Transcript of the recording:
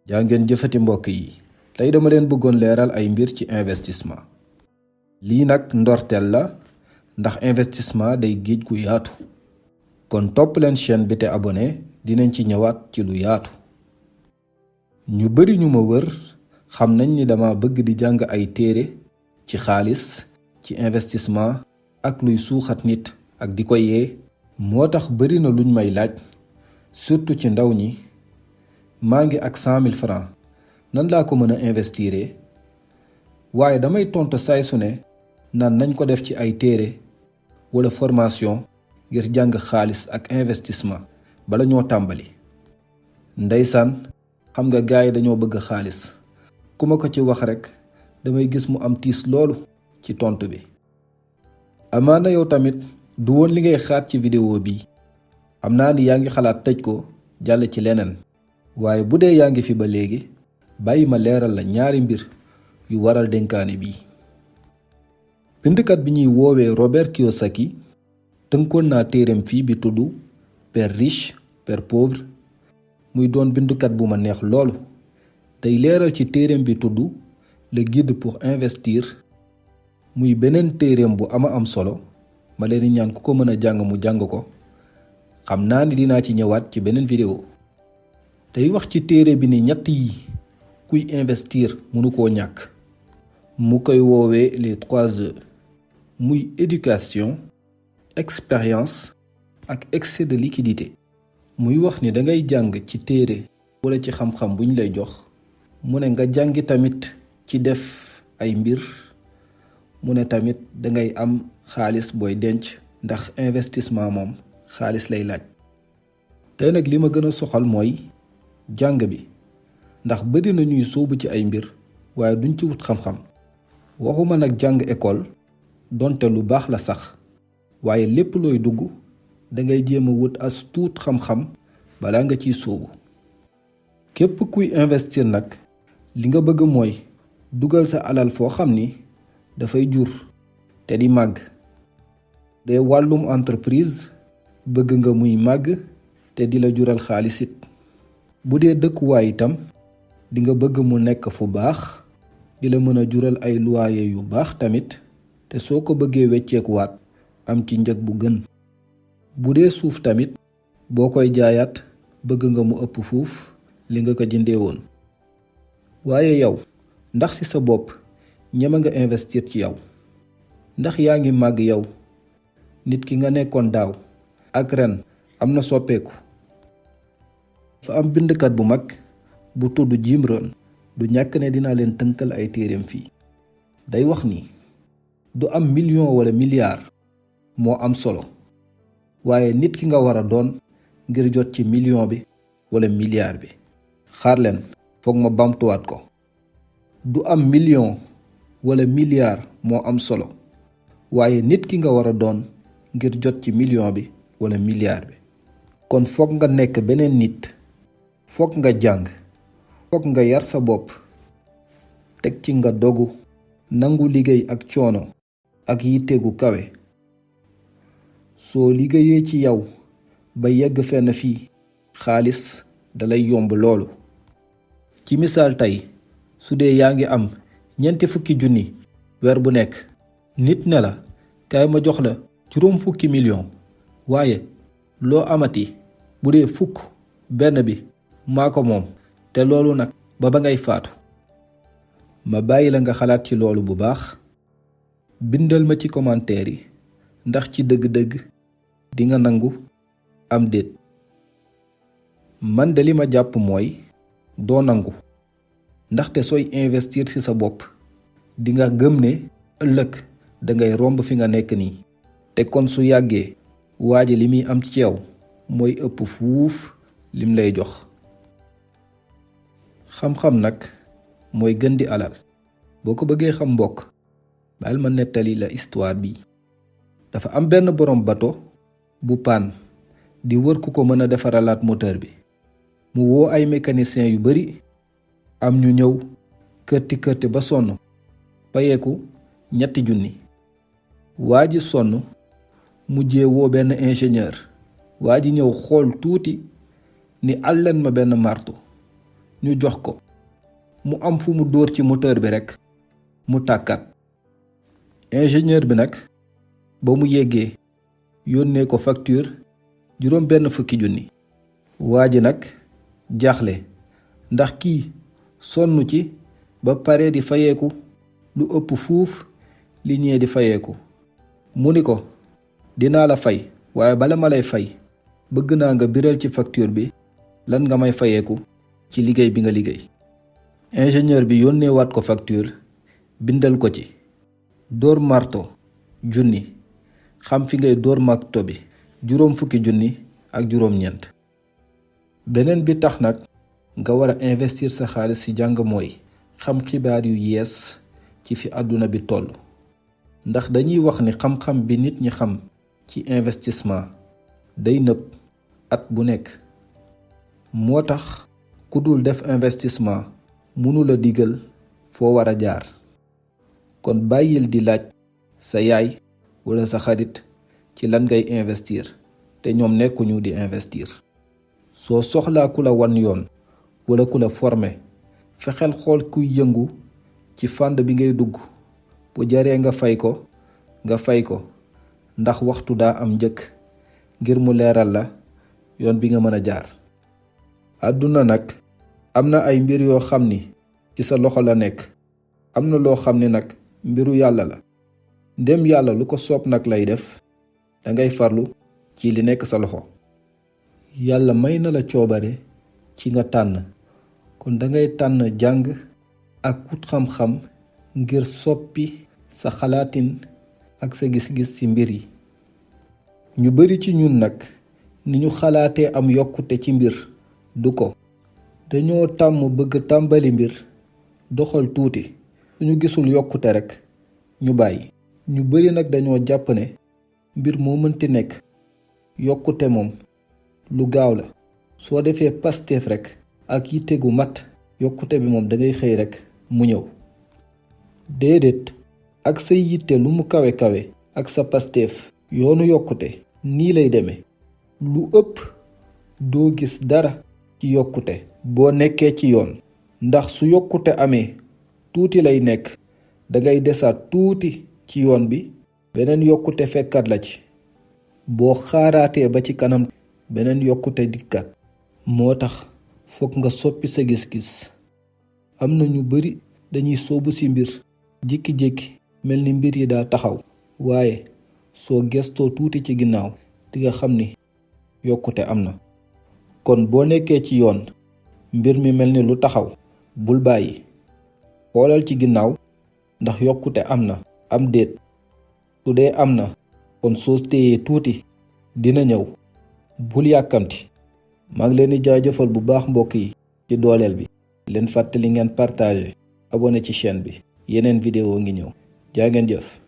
yaa ngeen jëfati mbokk yi tey dama leen bëggoon leeral ay mbir ci investissement. lii nag ndorteel la ndax investissement day géej gu yaatu. kon topp leen chaîne bi te abonné dinañ ci ñëwaat ci lu yaatu. ñu bari ñu ma wër xam nañ ni dama bëgg di jàng ay téere ci xaalis ci investissement ak luy suuxat nit ak di ko yee. moo tax bari na luñ may laaj surtout ci ndaw ñi. maa ngi ak 100 000 francs nan laa ko mën a investir waaye damay tontu saay su ne nan nañ ko def ci ay téere wala formation ngir jàng xaalis ak investissement bala ñoo tàmbali. ndeysaan xam nga gaay yi dañoo bëgg xaalis ku ma ko ci wax rekk damay gis mu am tiis loolu ci tontu bi. amaana yow tamit du woon li ngay xaat ci vidéo bi. xam naa ni yaa ngi xalaat tëj ko jàll ci leneen. waaye bu dee yaa ngi fi ba léegi bàyyi ma leeral la ñaari mbir yu waral dénkaane bii. bindkat bi ñuy woowee Robert Kiyosaki tënkoon naa téereem fii bi tudd Père riche Père pauvre muy doon bindkat bu ma neex loolu. tey leeral ci téereem bi tudd le guide pour investir muy beneen téereem bu am solo ma leen di ñaan ku ko mën a jàng mu jàng ko. xam naa ni dinaa ci ñëwaat ci beneen vidéo. tey wax ci téere bi ni ñett yi kuy investir mënu koo ñàkk. mu koy woowee les 3 E muy éducation expérience ak excès de liquidité. muy wax ni dangay jàng ci téere wala ci xam-xam buñ lay jox. mu ne nga jàngi tamit ci def ay mbir. mu ne tamit dangay am xaalis booy denc ndax investissement moom xaalis lay laaj. tey nag li ma gën a soxal mooy jàng bi ndax bari na ñuy sóobu ci ay mbir waaye duñ ci wut xam-xam. waxuma nag jàng école donte lu baax la sax waaye lépp looy dugg dangay jéem a wut as tuut xam-xam balaa nga ciy sóobu. képp kuy investir nag li nga bëgg mooy dugal sa alal foo xam ni dafay jur te di màgg. dee wàllum entreprise bëgg nga muy màgg te di la jural xaalis it. bu dee dëkkuwaay itam di nga bëgg mu nekk fu baax di la mën a jural ay loyer yu baax tamit te soo ko bëggee wecceekuwaat am ci njëg bu gën. bu dee suuf tamit boo koy jaayaat bëgg nga mu ëpp fuuf li nga ko jëndee woon. waaye yow ndax ci sa bopp ñeme nga investir ci yow. ndax yaa ngi màgg yow nit ki nga nekkoon daaw ak ren am na soppeeku. fa am bindkat bu mag bu tudd Jim Rohn du ñàkk ne dinaa leen tënkal ay téereem fii. day wax ni du am million wala milliard moo am solo waaye nit ki nga war a doon ngir jot ci million bi wala milliard bi. xaar leen foog ma bamtuwaat ko. du am million wala milliard moo am solo waaye nit ki nga war a doon ngir jot ci million bi wala milliard bi. kon foog nga nekk beneen nit. foog nga jàng foog nga yar sa bopp teg ci nga dogu nangu liggéey ak coono ak yitte gu kawe. soo liggéeyee ci yow ba yegg fenn fii xaalis dalay yomb loolu. ci misaal tey su dee yaa ngi am 40 junni weer bu nekk nit ne la kaay ma jox la 40 million waaye loo amati bu dee 10 benn bi maa ko moom te loolu nag ba ngay faatu. ma bàyyi la nga xalaat ci loolu bu baax. bindal ma ci commentaire yi ndax ci dëgg-dëgg di nga nangu am déet. man de li ma jàpp mooy doo nangu ndaxte sooy investir ci sa bopp di nga gëm ne ëllëg dangay romb fi nga nekk nii te kon su yàggee waa ji li muy am ci yow mooy ëpp fuuf lim lay jox. xam-xam nag mooy gën di alal. boo ko bëggee xam mbokk baal ma nettali la histoire bi. dafa am benn borom bato bu paan di wër ku ko mën a defaralaat moteur bi. mu woo ay mécaniciens yu bari am ñu ñëw kërti ba sonn fayeeku 3 junni. waa ji sonn mujjee woo benn ingénieur. waa ji ñëw xool tuuti ni àlleen ma benn marto ñu jox ko mu am fu mu dóor ci moteur bi rekk mu tàkkat. ingénieur bi nag ba mu yeggee yónnee ko facture $40,000. waa ji nag jaaxle ndax kii sonn ci ba pare di fayeeku lu ëpp fuuf li ñee di fayeeku. mu ni ko dinaa la fay waaye bala ma lay fay bëgg naa nga biral ci facture bi lan nga may fayeeku ci liggéey bi nga liggéey. ingénieur bi yónnee waat ko facture bindal ko ci dóor marto $1,000 xam fi ngay dóor marto bi $50,000. beneen bi tax nag nga war a investir sa xaalis ci jàng mooy xam xibaar yu yees ci fi àdduna bi toll. ndax dañuy wax ni xam-xam bi nit ñi xam ci investissement day nëb at bu nekk. moo tax ku dul def investissement mënula digal foo war a jaar. kon bàyyil di laaj sa yaay wala sa xarit ci lan ngay investir te ñoom nekkuñu di investir. soo soxlaa ku la wan yoon wala ku la former fexeel xool kuy yëngu ci fànn bi ngay dugg. bu jaree nga fay ko ndax waxtu daa am njëkk ngir mu leeral la yoon bi nga mën a jaar. àdduna nag am na ay mbir yoo xam ni ci sa loxo la nekk. am na loo xam ni nag mbiru yàlla la. ndem yàlla lu ko soob nag lay def dangay farlu ci li nekk sa loxo. yàlla may na la coobare ci nga tànn kon dangay tànn jàng ak wut xam-xam ngir soppi sa xalaatin ak sa gis-gis ci mbir yi. ñu bari ci ñun nag ni ñu xalaatee am yokkute ci mbir du ko. dañoo tàmm bëgg tàmbali mbir doxal tuuti suñu gisul yokkute rekk ñu bàyyi. ñu bari nag dañoo jàpp ne mbir moo mënti nekk yokkute moom lu gaaw la. soo defee pasteef rekk ak yitte gu mat yokkute bi moom dangay xëy rekk mu ñëw. déedéet ak say yitte lu mu kawe kawe ak sa pasteef yoonu yokkute nii lay demee. lu ëpp doo gis dara ci yokkute boo nekkee ci yoon. ndax su yokkute amee tuuti lay nekk dangay desaat tuuti ci yoon bi beneen yokkute fekkat la ci. boo xaaraatee ba ci kanam beneen yokkute dikkat. moo tax fokk nga soppi sa gis-gis. am na ñu bari dañuy soobu ci mbir jékki-jékki mel ni mbir yi daa taxaw waaye soo gestoo tuuti ci ginnaaw dinga xam ni yokkute am na. kon boo nekkee ci yoon mbir mi mel ni lu taxaw bul bàyyi. xoolal ci ginnaaw ndax yokkute am na am déet. su dee am na kon soo téyee tuuti dina ñëw. bul yàkkamti. maa ngi leen di jaajëfal bu baax mbokk yi ci dooleel bi. leen fàttali ngeen partager abonné ci chaîne bi yeneen vidéo ngi ñëw. jaa ngeen jëf.